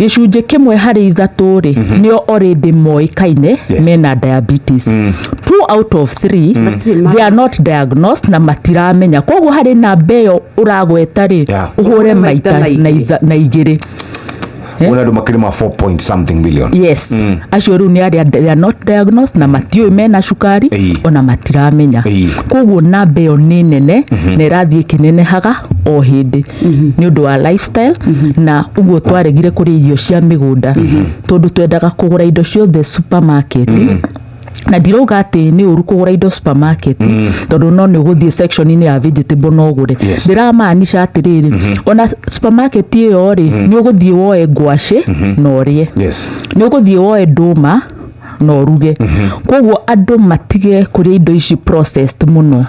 Gĩcunjĩ kĩmwe harĩ ithatũ rĩ, nĩo already moĩkaine mena diabetes. Two out of three, they are not diagnosed na matiramenya. Koguo harĩ namba ĩyo ũragweta rĩ, ũhũre maita maita na 2. Wona andũ makĩrĩ ma 4 point something million. Yes, acio rĩu nĩ arĩa they are not diagnosed na matiũĩ mena cukari, ona matiramenya. Koguo namba ĩyo nĩ nene na ĩrathiĩ ĩkĩnenehaga o hĩndĩ nĩ ũndũ wa lifestyle na ũguo twaregire kũrĩa irio cia mĩgũnda, tondũ twendaga kũgũra indo ciothe supermarket. Na ndirauga atĩ nĩ ũru kũgũra indo supermarket, tondũ no nĩ ũgũthiĩ section-inĩ ya vegetable no ũgũre. Ndĩramaanisha atĩrĩrĩ, ona supermarket ĩyo rĩ, nĩ ũgũthiĩ woe ngwacĩ na ũrĩe, nĩ ũgũthiĩ woe ndũma na ũruge. Koguo andũ matige kũrĩa indo ici processed mũno.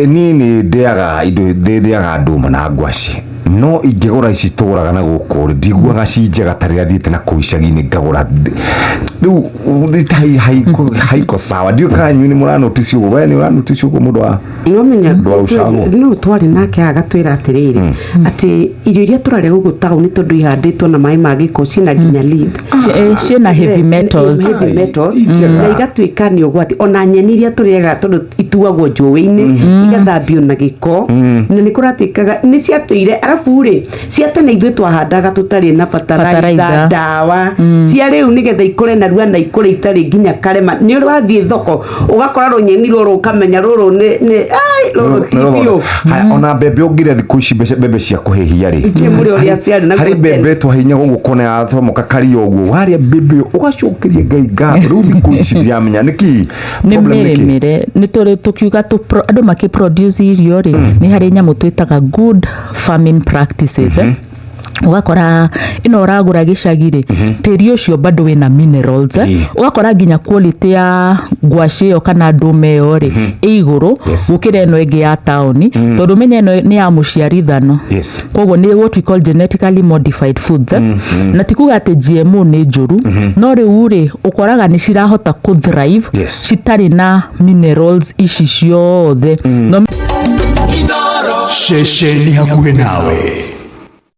Niĩ nĩ ndĩaga indo, ndĩaga ndũma na ngwacĩ, no ingĩgũra ici tũgũraga na gũkũ rĩ, ndiguaga ci njega ta rĩrĩa thiĩte na kũu icagi-inĩ ngagũra. Rĩu haiko sawa. Ndiũĩ kana inyuĩ nĩ mũranotice ũguo. We nĩ ũranotice ũguo, mũndũ wa Nomenya. Ndwa ucago. No twarĩ nake agatwĩra atĩrĩrĩ, atĩ irio iria tũrarĩa gũkũ taũni, tondũ ihandĩtwo na maĩ ma gĩko, cina nginya lead. Ciĩna heavy metals. Heavy metals. Njega. Na igatuĩka nĩ ũgwati. Ona nyeni iria tũrĩaga, tondũ ituagwo njũĩ-inĩ, igathambio na gĩko, na nĩ kũratuĩkaga nĩ ciatũire. Arabu rĩ, cia tene ithuĩ twahandaga tũtarĩ na bataraitha, Bataraitha. ndawa cia rĩu, nĩgetha ikũre narua na ikũre itarĩ nginya karema. Nĩ ũrathiĩ thoko ũgakora rũnyeni rũrũ, ũkamenya rũrũ nĩ ai, rũrũ ti biũ. Haya, ona mbembe ũngĩrĩa thikũ ici, mbembe cia kũhĩhia rĩ, Itirĩ mũrĩ ũrĩa ciarĩ naguo harĩ tene. mbembe twahinya gũkũ kona yathomoka karia ũguo, warĩa mbembe ĩyo ũgacokeria Ngai ngatho. Rĩu thikũ ici ndiramenya nĩkĩ. Nĩ Problem nĩkĩ? mĩrĩmĩre. Nĩ tũrĩ tũkiuga andũ makĩ produce irio rĩ, nĩ harĩ nyamũ twĩtaga good farming practices, eh? Ũgakora ĩno ũragũra gĩcagi rĩ, tĩri ũcio bado wĩna minerals, eh? Ũgakora nginya quality ya ngwacĩ ĩyo kana ndũma ĩyo rĩ, ĩ igũrũ gũkĩra ĩno ĩngĩ ya taũni, tondũ menya ĩno nĩ ya mũciarithano. Koguo nĩ what we call genetically modified foods, eh? Na ti kuga atĩ GMO nĩ njũru, no rĩu rĩ, ũkoraga nĩ cirahota kũ thrive citarĩ na minerals ici ciothe no Ceceni hakuhĩ nawe.